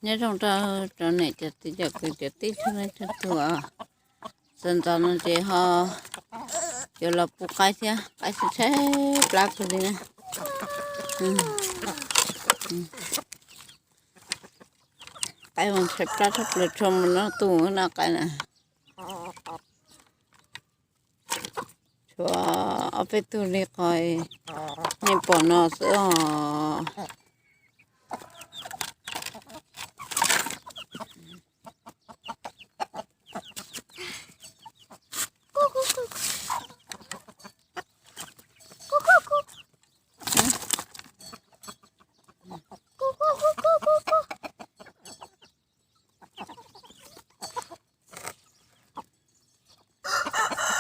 Nyob zoo rau, rau niam cov txiv cov kwv cov tij txhua leej txhua tus. Sawv ntxov no ces ho yuav los pub qaib thiab, qaib tshaib tshaib plab kawg li na. Qaib mas tshaib plab tshaj plaws, tshua mus noj tus noj qaib na. Tshuav ob peb tug li qhov nej pom no xwb os.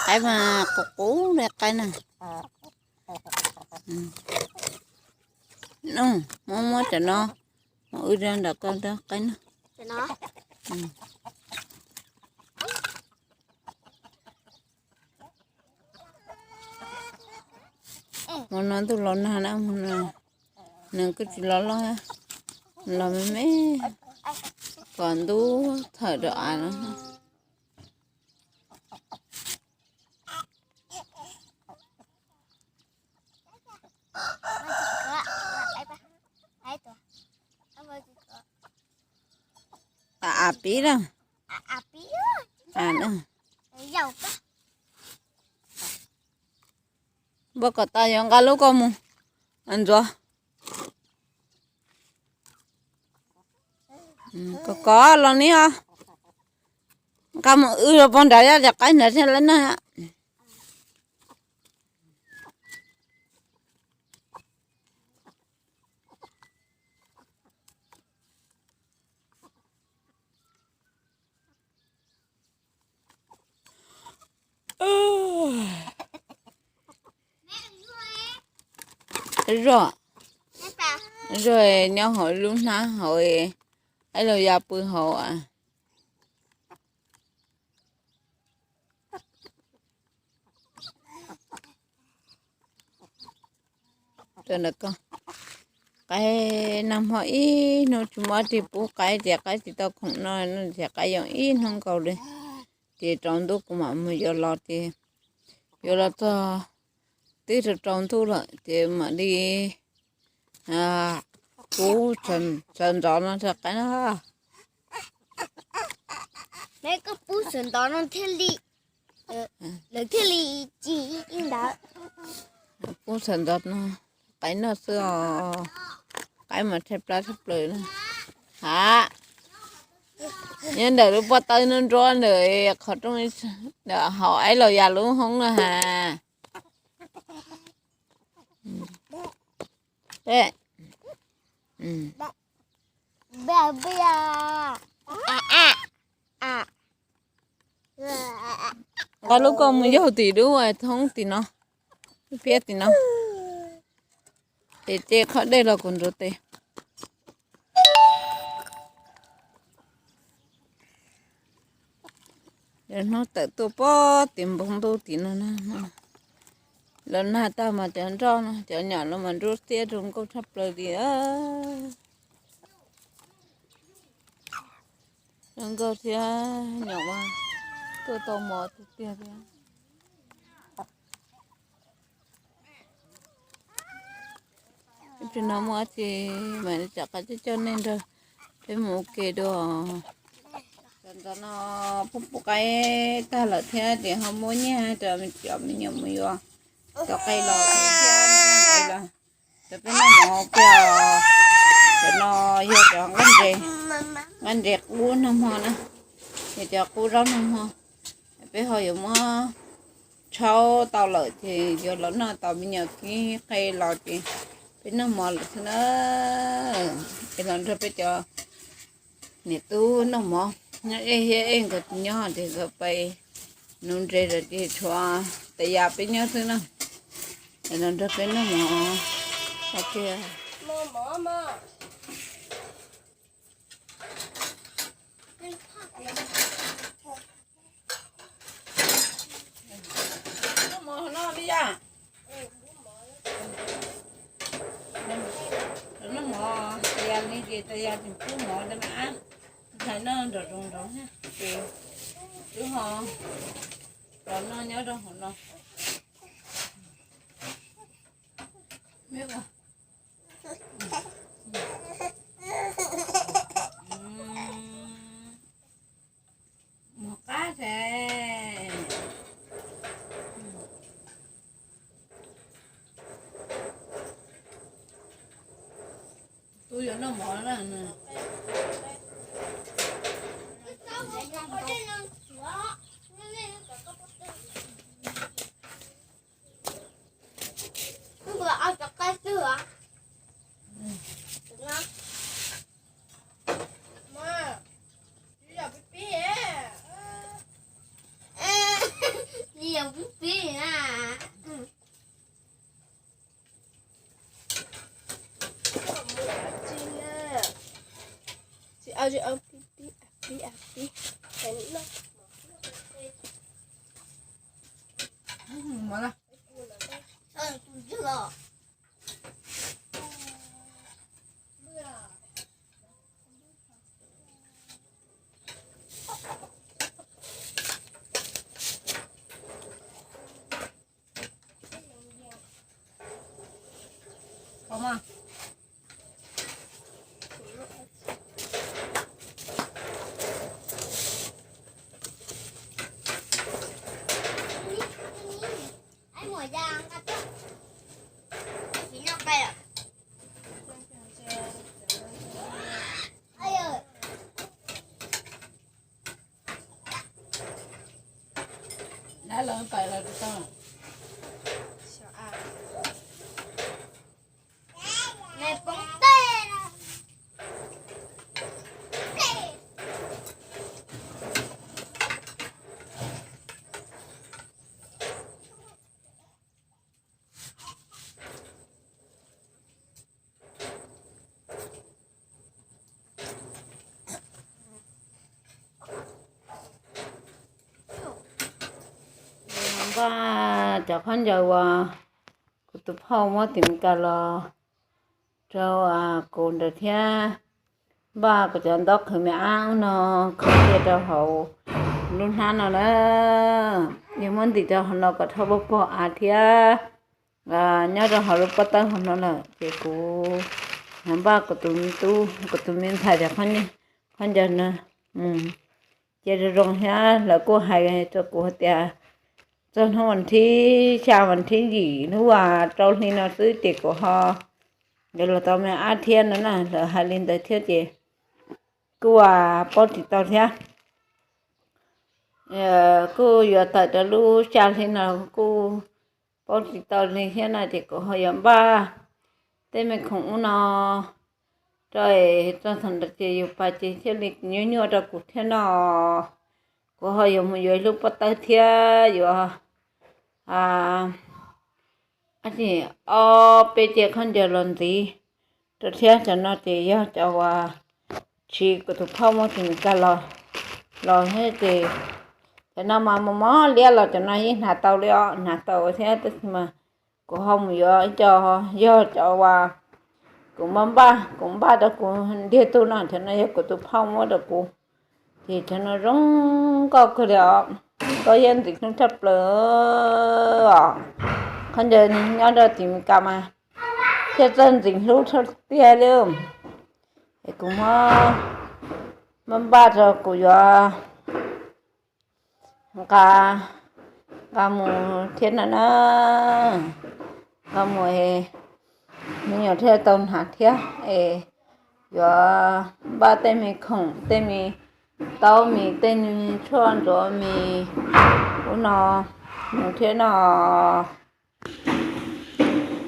Qaib mas qus qus li qaib na. Muab muab cov no, muab wb rau ntawm koj rau qaib na. Hmo no ntuj los nag na, hmo no nws kuj tsis los loj, los me me kom ntub thawm rau av no. Av pib na. Npaj kom tau yuav nqa lub koj mus ntxuav. Kov kov los ni os. Nqa mus wb los pog nrad, cov qaib nrad thiaj li nag. Zog, zog nyob hauv lub hnab hauv, ib los ya pw hauv. Qaib nag hmo ib hnub tsis muaj tig pub qaib ces qaib tsis tau khoom noj no ces qaib yoo ib hnub nkaus li. Ces rau ntuj kuv mam mus yuav los ces yuav los txog twb rau rau ntuj lawm ces mam li pub sawv ntxov no rau qaib na. Koj pub sawv ntxov no thiaj li, lawv thiaj li tsis ntawd. Pub sawv ntxov no, qaib noj xwb os. Qaib mas tshaib plab tshaj plaws na. Ha, nyob ntawm lub pob tawb nruab nruab ntawm qhov rooj, ntawm hauv ib los ya lub hoob no ha. Nqa lub koj mus yaug tim lub thoob tim no, lub phiab tim no, ces ce qhov dej los kuv ntxuav tes. Cov hnub tawm tuaj pob tim npoo ntuj tim no na. Los nag tag mas cov nroj no cov nyom los mas nruab xiab zoo nkauj tshaj plaws li. Zoo nkauj thiab nyom mas tuaj tau mov tiag tiag thiab. Ib pliag no muaj dab tsi mam li rov qab coj coj nej nrog peb mus ua ke dua. Tam ntawd no pub pub qaib tag lawm thiab ces ho muab nyiaj rau cov me nyuam mus yuav cov qe los thiab los rau peb noj mov ua ke. Cov no yog cov nqaij ntses, nqaij ntses qub nag hmo na, yog cov qub zaub nag hmo. Peb ho yuav muab tshaub tau lawm ces yuav los noj tau me nyuam kib qe los ces peb noj mov lawm xwb na. Es los nrog peb cov niam tub noj mov, nyob ej thiab ej nkawd tsis nyob ces nkawd pais nuv ntses lawm ces tshuav tas yam peb nyob xwb na. Es los nrog peb noj mov ua ke. Noj mov no me yam. Noj mov tas yam li ces tas yam Twb mov rau me ab ntxhais noj nram zoov nraud thiab ces wb ho los noj nyob rau hauv no. Mov qab thiab. Tub yuav noj mov na. Dab laug pais los tsis tau. Npaj cov khaub ncaws uas kuv tus phauj muab tim Meskas los rau kuv ntawd thiab. Npaj kuv cov ntaub qhwv me ab no kho cia rau hauv lub hnab no na. Yog muab ntim rau hauv no kom dhau pog pog av thiab. Nyob rau hauv lub pob tawb hauv no lawm ces kuv npaj kuv tus me tub kuv tus me ntxhais cov khaub ncaws no cia zoo zoo thiab. Lawv kuj hais rau kuv hais tias txog hnub vas thib xya vas thib yim hnub vas rau hli no xwb ces kuv ho yuav los tau me ab thiab no na. Lawv hais li ntawd thiab ces kuj paub tsis tau thiab. Kuj yuav tawm rau lub xya hli no kuj paub tsis tau li thiab no ces kuv ho yuav npaj tej me khoom ub no rau es txog thaum ntawd ces yus pais ces thiaj li nyuaj nyuaj rau kuv thiab no. Kuv ho yuav mus yuav ib lub pob tawb thiab yuav ob peb ce khaub ncaws los ntxiv rau thiab. Cov no ces yog cov uas tsis kuv tus phauj muab tim Meskas los los thiab ces cov no mas mos mos liab los cov no yeej hnav tau li os, hnav tau thiab tab sis mas kuv ho mus yuav ib co yog cov uas kuv npaj npaj, kuv npaj rau kuv ntiag tug no, cov no yog kuv tus phauj muab rau kuv. Ces cov no zoo nkauj kawg li os, zoo nkauj thiab ntxim hlub tshaj plaws os. Khaub ncaws nyob rau tim Meskas mas thiaj txawj ntxim hlub tiag li. Es kuv muab npaj npaj rau kuv yuav nqa nqa mus thiab no na. Nqa mus es me nyuam thiaj tau hnav thiab es yuav npaj tej me khoom, tej me taub mis, tej me tshuaj ntxuav mis ub no mus thiab no.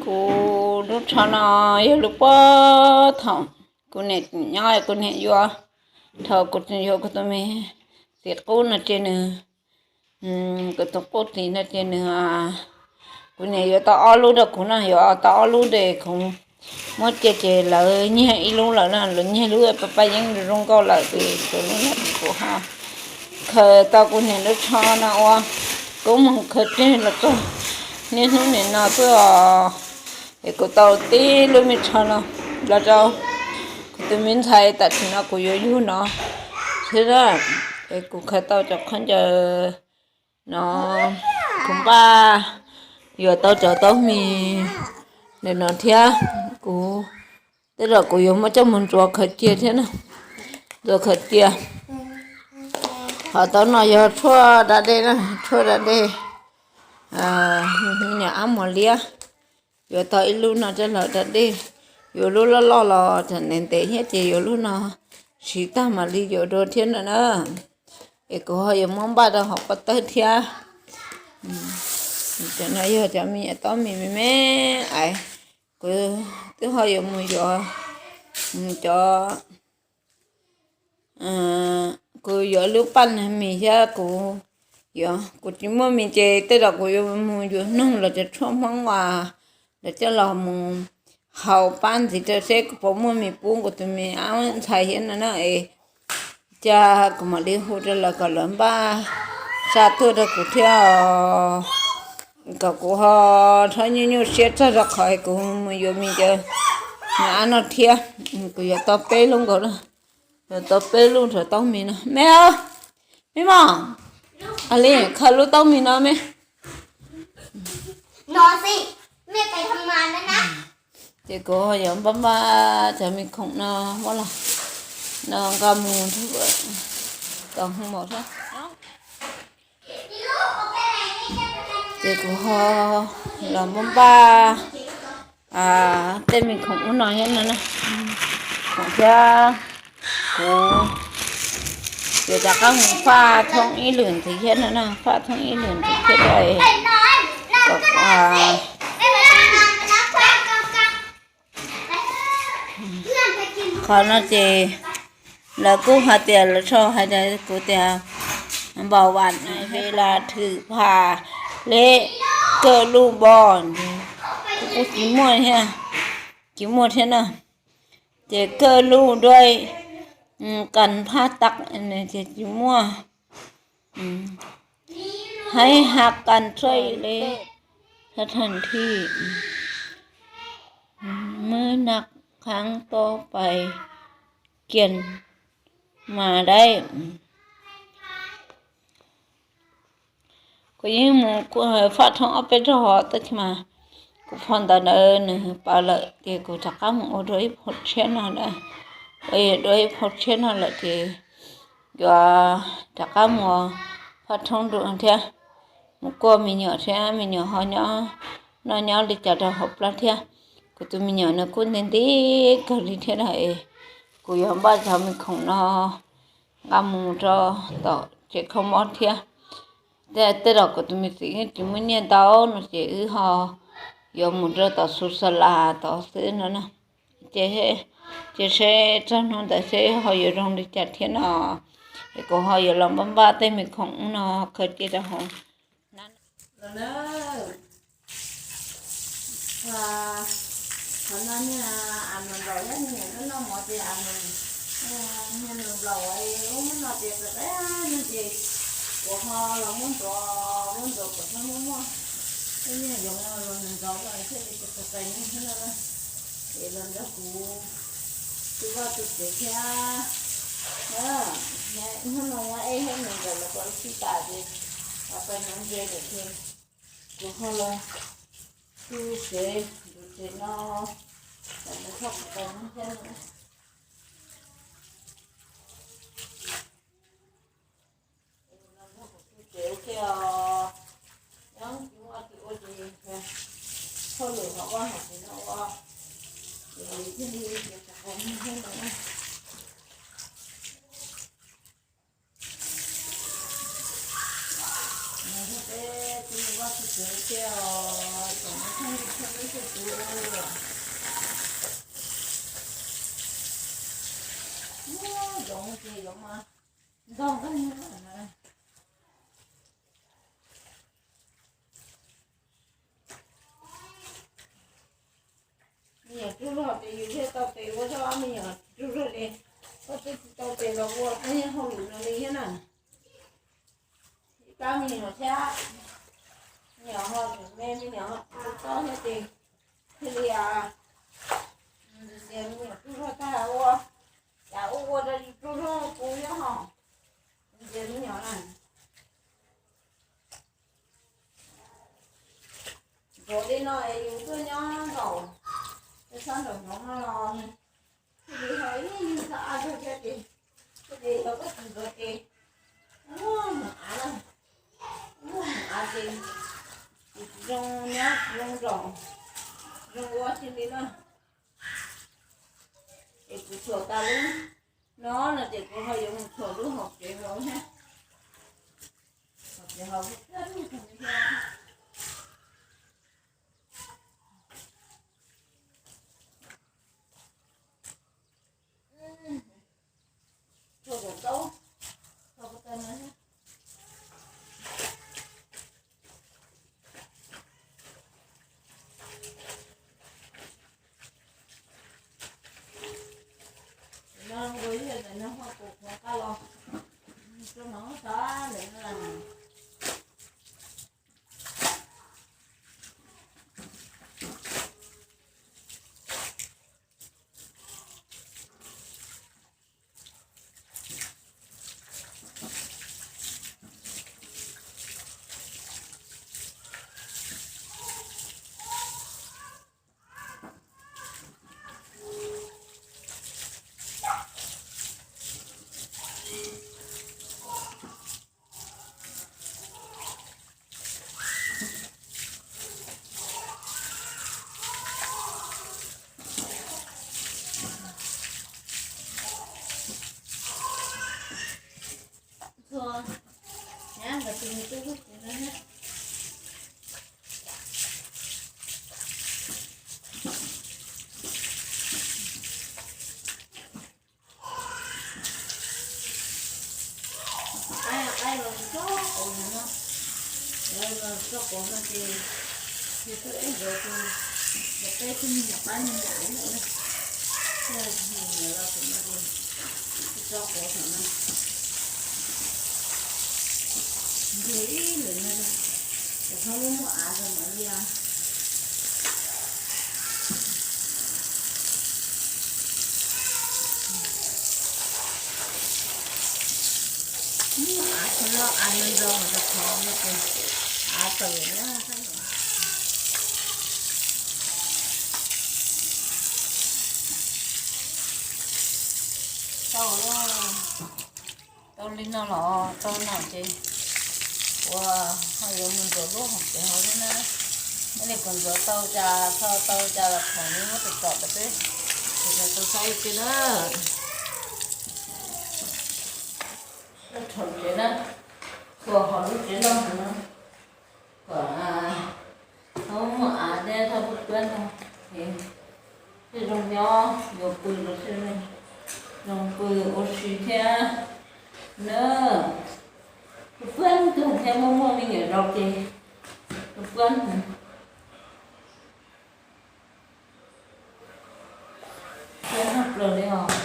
Kuv lub tsho no yog lub puag thaum kuv niam nyob, kuv niam yuav, thaum kuv tseem yuav kuv tus me txiv qub no ces nws, kuv tus qub txiv no ces nws, kuv niam yuav tau ob lub rau kuv no, yuav tau ob lub ces kuv muab cia ces lawv nyiag ib lub lawm na, lawv nyiag lub paj paj yeeb zoo nkauj lawm ces kuv lub no kuv ho khaws tau kuv niam lub tsho no ua koob hmoov khaws tseg los txog niaj hnub nim no xwb os. Es kuv tau tib lub me tsho no los rau kuv Tus me ntxhais tam sim no kuv yuav yug no xwb na, es kuv khaws tau cov khaub ncaws no, kuv npaj yuav tau cov taub hmis ntawm no thiab. Kuv tej zaum kuv yuav muab coj mus ntxuav khaws cia thiab na, ntxuav khaws cia. Qhov taub no yog tshuaj da dej na, tshuaj da dej, me nyuam ab mos liab. Yuav tau ib lub no coj los da dej, yuav lub loj loj los tseem ntev ntev thiab ces yuav lub no siv tag mam li yuav dua thiab no na. Es kuv ho yuav muab npaj rau hauv pob tawb thiab. Cov no yog cov me nyuam taub mis me me ais, kuv twb ho yuav mus yuav cov kuv yuav lub paj mis thiab kuv, kuv tsis muaj mis ces tej zaum kuv yuav mus yuav noog los cov tshuaj Hmoob uas lawv coj los mus hau pab ntxiv rau seb kuv puas muaj mis pub kuv tus me ab ntxhais thiab no na es, cia kuv mam li hu rau lawv kom lawv npaj xa tuaj rau kuv thiab, kom kuv ho rov nyuaj nyuaj siab txog rau qhov kuv mus yuav mis cov me ab no thiab. Kuv yuav tau peb lub nkaus na, yuav tau peb lub nrog taub mis no me, me mos, li khaws lub taub mis no me. Ces kuv yuav npaj npaj cov me khoom no muab los no nqa mus tom hoo maum thiab. Ces kuv ho los npaj npaj tej me khoom ub no thiab no, khoom thiab kuv yuav rov qab mus faj thoob ib lwm ntxiv thiab no na, faj thoob ib lwm ntxiv thiab kom qhov no ces lawv kuj hais tias lawv sau hais tias kuv tias npau vas ves las thwm phas leb kawg luj npo, kuv kuj tsis muaj thiab, tsis muaj thiab na. Ces kawg luj duaj kas phaj taq ces tsis muaj, haib ha kas tshuaj le thaj thaj thi, mab nag khav to pais kiag mas dab. Kuv yeej mus faj thoob ob peb rog hov tab sis mas kuv phau ntawv ntawd nws paws lawm ces kuv rov qab mus ua dua ib phau tshiab no lawm, ua dua ib phau tshiab no lawm ces yuav rov qab mus faj thoob dua thiab, mus kuaj me nyuam thiab me nyuam ho nyob noj nyob li cas rau hauv plab thiab. Kuv tus me nyuam nws kuj nti nti kawg li thiab na es kuv yuav npaj cov me khoom no nqa mus rau tom tsev kho mob thiab. Tej zaum kuv tus me txiv yeej tsis muaj nyiaj ntau no ces wb ho yuav mus rau tom xus xa las tod xwb no na. Ces seb txog hnub ntawd seb ho yuav zoo li cas thiab no, es kuv ho yuav los npaj npaj tej me khoom no khaws cia rau hauv. Qhov no niag a mas nplaum thiab niag niam lub noj mov ces a mas niag nplaum ub no ces qis qis no ces kuv ho los muab ntxuav, muab ntxuav kom txhob muaj muaj tej niag yoov los nws ntxuav los thiaj li qis qis no thiab no. Ces los nrog kuv tu vaj tu tsev thiab. Hnub no nyob eb thiab nws nkawd los ua txij tas ces los pais nuv ntses lawm ces kuv ho los tu tsev, tu tsev no, kom nws txhob qis qis no thiab no. Los nrog kuv tu tsev thiab os. Nyob tsis muaj dab tsi ua ces hauj lwm hauv vaj hauv tsev no ua, ces thiaj li tias qis qis no thiab no. Nrog peb tu vaj tu tsev thiab os, kom nws txhob ntxub peb txhua tus. Muab zoov ces zoov mas ntog kawg li. Me nyuam tsaug zog ces yus thiaj tau tes ua zog, me nyuam tsaug zog ces koj twb tsis tau tes los ua koj niag hauj lwm no li thiab na. Ib pab me nyuam thiab, me nyuam ho tseem me, me nyuam ho tsis tau tob thiab ces thiaj li tias me nyuam tsaug zog tag ua. Cas ua ua rau yus tsaug zog kuv thiab ho. Ces me nyuam na, ntxuav li no es yus tuaj nyob nraum, tuaj txog nraum zoov no los thiaj li ho ib yam txhob av zog thiab ces, thiaj li yog koj tsis ntxuav ces muaj mus av na, muaj mus av ces tsis zoo nyob tsis zoo nraum, zoo ua xwb li na. Ces kuv thuam tas lub no no ces kuv ho yuav mus thuam lub hauv tsev hauv thiab. Hauv tsev hauv thiab. Thuam kom tau, thuam kom tau no thiab. No nqus ib yam ntawm no ho kuv qhuav qab los, tso mov tso lawm no. Txhua nyab nkawd tus me tub lub tsev no thiab. Qaib qaib los txog qauv no, lawv los txog qauv no ces yus twb ib ntxuav tus, yog peb tug me nyuam qaib me nyuam ub na, thiaj mus los tus no ces txog qauv thaum no. Ntug ib lwm no, ces txhob muaj av rau mam li os. Muaj av txhob loj av nrau nrau rau qhov no ces av tawm na. Tau, tau li no los tau no ces ua ho yuav mus ntxuav lub hauv tsev hauv thiab na. Ib li kuv ntxuav tau cas tho tau cas los thaum no muab tus tsom rau peb, tus tsom tau saib ua ke na. Lub thaum tsev na, txhua hauv lub tsev loj heev no, kom thaum muaj av deb thaum puag puag ntag, thiaj zoo nyob yuav pw los thiaj zoo pw ua si thiab na. Puag puag ntag thiab muaj muaj me nyuam zaus ces puag puag ntag. Puag ntag plaws li os.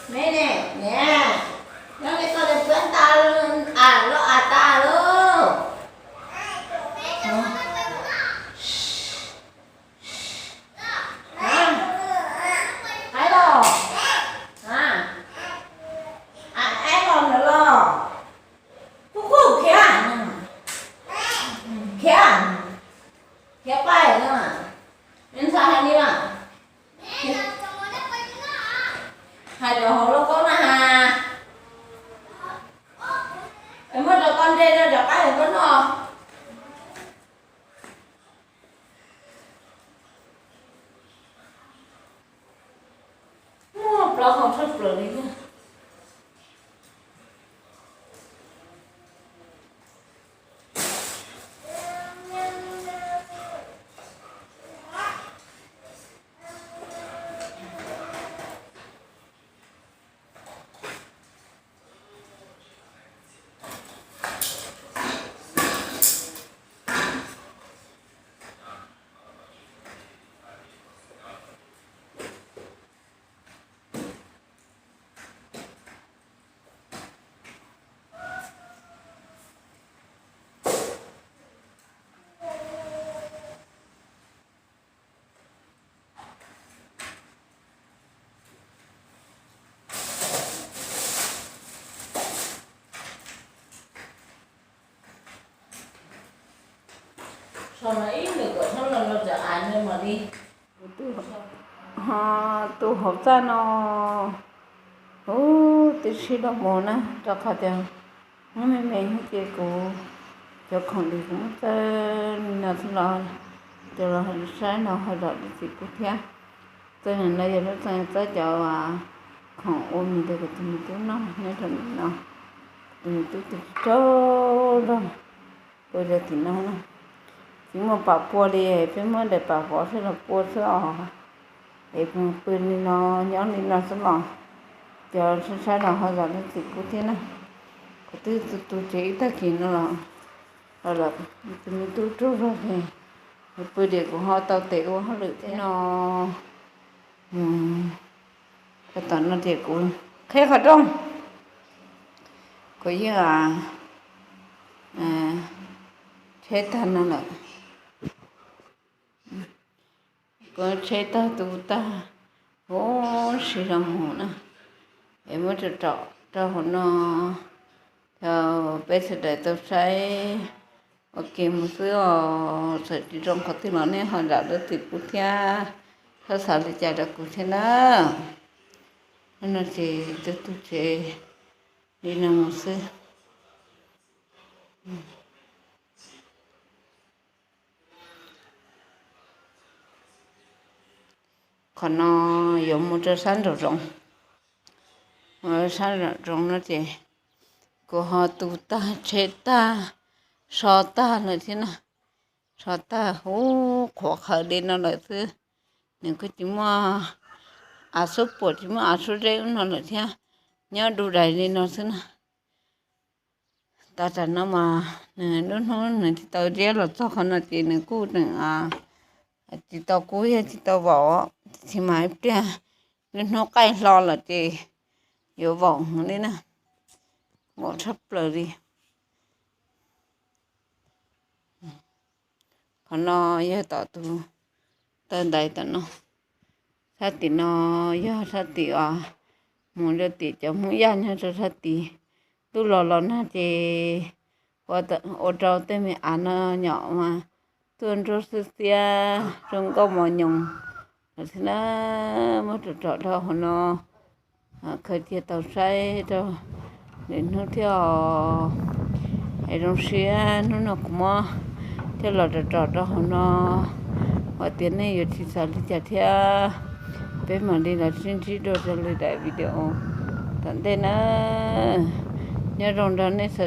Me ne, niam, nyob li koj li puab tas, av loj av tas lauj. Qaib los, av qaib los ntawd los. Kuj kuj khiav, khiav, khiav pais no. Nws ntxhais hais li mas, hais rau hauv lub kaub na has, es muab rau koj nte rau cov qaib koj noj. Muaj plaub hau tshaj plaws li thiab. Ib nws kom thaum no los txawm av nws mam li. Ho tus hauv txaj no, ub, twb sib los mus na, rau qhov tias hnub me me ces kuv cov khoom li kuv muab txawb li no xwb los, cov los saib no ho zom lub txim pub thiab. Txawb no yog lub txawb, txawb cov khoom ua mis rau kuv tus me tub noj nyob rau ntawm no. Tus me tub tus tsaug zog pw rau tim no na. Tsis muaj pam pua li, peb muab daim pam vov xwb los pua xwb os. Es pw li no, nyob li no xwb los, cov saib saib los ho zom lub txim pub thiab na. Kuv twb tu tu tsev ib tag kis no los, los tus me tub tsaug zog ces pw tias kuv ho tau tes ua hauj lwm thiab no. Tab tom no ces kuv qhib qhov rooj, kuv yeej tsheb tag no lawm. Kuv tsheb tag tu tag, huv si los mus na, es muab rau rau hauv no, thaum peb sawv daws tau saib ua ke mus xwb os. Txawm tsis zoo qhov twg los nej ho zam lub txim pub thiab, txhob xav li cas rau kuv thiab na. Hnub no ces tu tu tsev li no mus xwb. Qhov no yuav mus rau sab nraum zoov, sab nraum zoov no ces kuv ho tu tag, tsheb tag, so tag lawm thiab na. So tag huv qhuav qhawv li no lawm xwb. Nws kuj tsis muaj av xub puam, tsis muaj av xub zeb ub no lawm thiab, nyob du dais li no xwb na. Tau tam no mas nws lub hnub nws tsis tau ziab los txog qhov no ces nws kuj tseem tsis tau kub thiab tsis tau vaum, tiam sis mas ib pliag lub hnub qaij hlo lawm ces yuav vaum heev li na, vaum tshaj plaws li. Qhov no yog tom tus taw ntaiv tom no. Sab tim no yog sab tim uas mus rau tim cov Hmoob Yaj nyob rau sab tid. Ntuj los los nag ces ua rau tej me av no nyom mas tuaj nruab xwb xiab zoo nkauj mos nyoos lawm xwb na. Muab rau rau rau hauv no, khaws cia tau saib rau lwm hnub thiab os. Es zoo siab hnub no kuv muab coj los rau rau rau hauv no, hais tias nej yuav tsis xav li cas thiab, peb mam li los sib ntsib dua rau lwm daim video tom ntej na. Nyob zoo nrog nej sawv